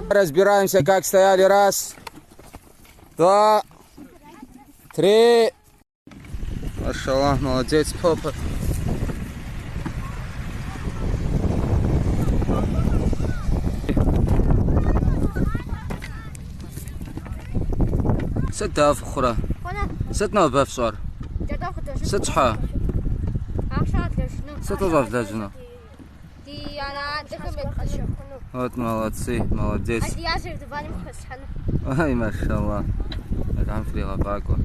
Разбираемся, как стояли. Раз, два, три. Машаллах, молодец, папа. Сыт дауэ фыхъурэ? Сыт нобэ фщӏэр? Сыт щхьэ? Сыт къыщӏэвлэжьыну? Вот молодцы, молодец. Ай, машалла. Алыхьым фригъэфӏакӏуэ.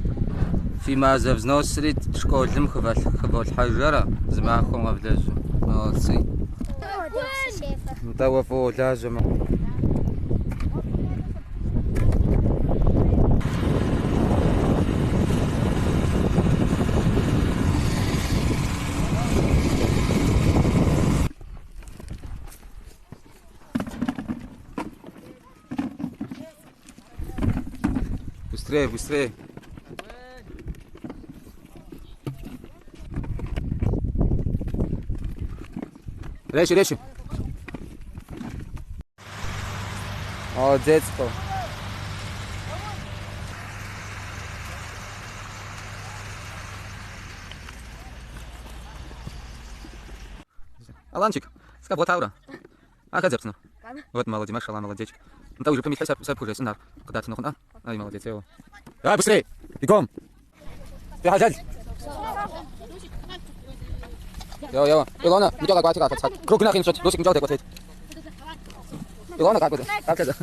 Фи мазэ взносри школым хыволъхьэжэрэ зы махуэм къэвлэжьу. Молодцы. Нтӏэ уэ фӏыуэ уолажьэмэ. Быстрее, быстрее. Резче, резче. Молодец, Пол. Аланчик, скабгъуэтаурэ? Ахэр зэпсыну. Вот молодец, машалла, молодечек. Нтӏэ уи жыпым илъхьи, сэ пхужесӏэн ар. Къыдатыну хъунӏэ? Ай, молодец, еуэ. Давай, быстрей! Бегом! Фи хьэлэл! Еуэ, еуэ. Илона, мыкӏэ къэкӏуати къахэт. Круг нэхъ ин щӏыт, Русик мыкӏэ къыдэкӏуэтейт. Илона къакӏуэ, къаплъэ зэ.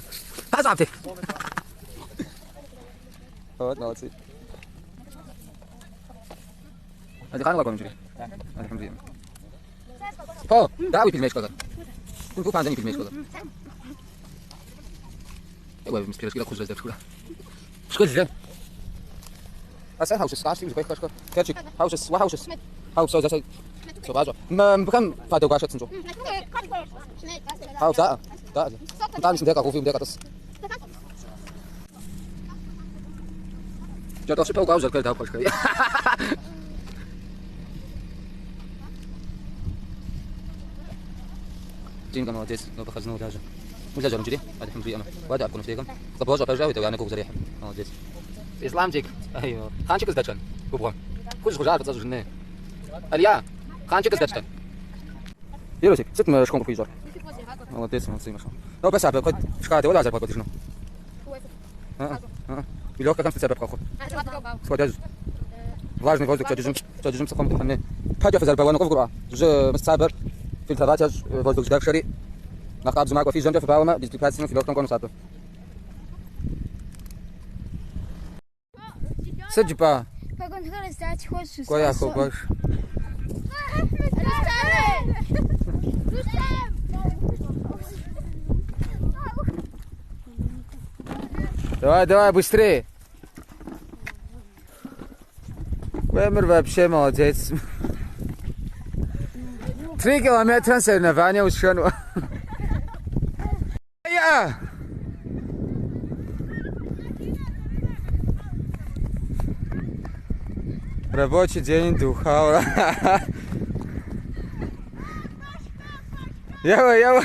Хьэщӏэ абдей. Вот, молодцы. Алихъан къэкӏуэну иджыри? Алыхьым жиӏэмэ. По, дауэ уи пельмешкэхэр? Кунг-фу пандэм и пельмешкэхэр. Еуэ, мис пирожкирэ кхъужьрэ здэпшхыурэ. Пшхы лы. Аслъэн хьэ ущыс, къащти узыхуейхэр шхы. Керчик, хьэ ущыс, уэ хьэ ущыс. Хьэ упсэу, зэ сэ согъащӏэ. Мыбыхэм фадэгуашэ псынщӏэу. Хьэ даӏэ, даӏэ. Нтӏэ, мис мыбдеж къэгъуви, мыбдеж къэтӏыс. Кӏэртӏоф щыпэ укӏуауэ жьэркуейр дауэ пхуэшхрэ? Динка молодец, нобэ хъарзынэу улажьэ. Улэжьэрэ иджыри, Алыхьым жиӏэмэ. Уадэӏэпыкъуну фейхэм. Къыбощӏэ пэжа уи уянэ гугъу зэрехьыр. Молодец. Исламчик, айо. Хъанчик къыздэчэн, губгъуэм. Хужь хъужар фӏыцӏэ щӏыжын. Алия, хъанчик къыздэчтэн. Ирусик, сыт мы шхум къыпхуищӏэр? Молодец, молодцы, машалла. Нобэ сабэ куэд шха, дауэ зэрыбгъэкӏуэдыжыну? Уи лёгкэхэм сыт сэбэп къэхъур? Схуэдэжь. Влажный воздух пщэдджыжьым, пщэдджыжьым псыхъуэм дыхьэн. Пэкӏэ фызэрыбэуэну къывгурыӏуа? Жьы мыс сабэр фильтровать ещӏ, воздух жьэдэфшэри. Нэхъ къабзэу макӏуэ фи жьэмкӏэ фыбауэмэ, беспрепятственно фи лёгкэм кӏуэну сабэ. Сыт жыпӏа? Пэгунхэр сдать хочешь. Кӏуэ яхуэгуэш. Давай, давай, быстрее. Уэмыр вообще молодец. 3 километра соревнования усшэну. Я! Рабочий день духал. Ева, ева.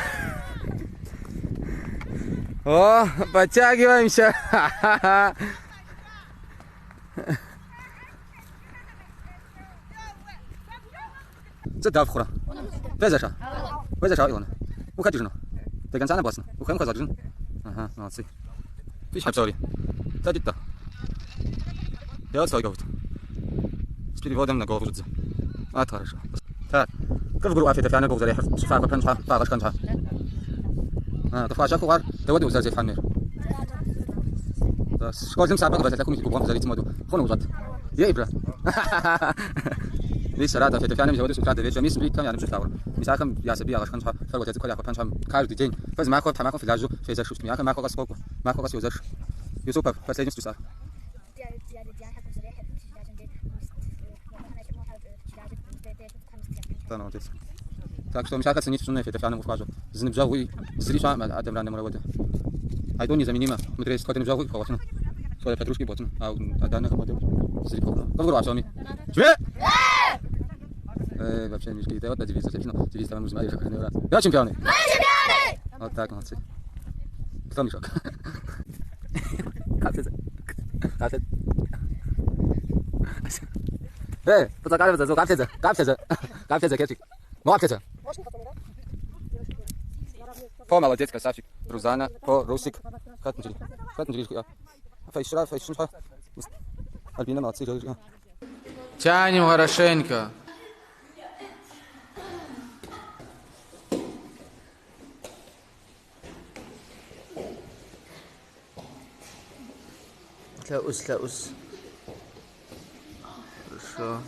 О, подтягиваемся. Сыт дауэ фыхъурэ? Фезэша? Уезэша, Илона? Ухэкӏыжыну? До конца нэбгъэсыну? Ухуейм хуэзгъэкӏыжын? Ага, молодцы. Фи щхьэ псори. Тэджыт-тӏэ. Делать стойка вот. С переводом на голову щӏыдзэ. Вот хорошо. Так. Къывгурыӏуа фи фи анэр гугъу зэрехьыр, фахуэпэн щхьэ, фагъэшхэн щхьэ. Къыфхуащэхуу ар дауэдэу зэрызефхьэн хуейр? Школым сабэ къывэлъэлъэхум и губгъуэм фызэритым хуэдэу. Хъуну ущӏэт. Ей, бра. Мис арат, фи фи анэм зэуэдэу с утра до вечера. Мис мыбыхэм я ныбжьыр флъагъурэ. Мис ахэм я сабий ягъэшхэн щхьэ, фэр уэдэ цӏыкӏухэр яхуэпэн щхьэ, каждый день. Фэ зы махуэ, тхьэмахуэм фылажьэу фезэшу щытми, ахэр махуэ къэс къокӏуэ, махуэ къэс йозэш. Юсупов, последний жысӏар. Да, молодец. Так что мис ахэр ценить фщӏыну фи фи анэм къыфхуащӏэр. Зы ныбжьэгъуи, зыри щыӏэкъым адэмрэ анэмрэ хуэдэ. Айтӏу незаменимо. Мыдрей сыт хуэдэ ныбжьэгъуи пхуэгъуэтыну. Сыт хуэдэ подружки бгъуэтыну. Ауэ адэ-анэхэм хуэдэу зыри пхуэгъуэтыну. Къывгурыӏуа псоми? Жыве! Эй, вообще мишки, вот на девиз, ну, девиз там нужно, ара. Я чемпионы! Мы чемпионы! Вот так, молодцы. Лӏо мешок. Къаплъэт. Къаплъэт. Эй, фӏыцӏэ къалэ фӏыцӏэ, къаплъэт зэ, къаплъэт зэ, къаплъэт зэ, Керчик. Мо къаплъэт зэ. По, молодец, красавчик. Рузана, по, Русик. Хэт мыджыри? Хэт мыджыри жыхуиӏа? Фэищра, фэищым щхьэ? Альбина, молодцы, жыхуиӏа. Тянем хорошенько. Лъэӏус, лъэӏус. Хорошо.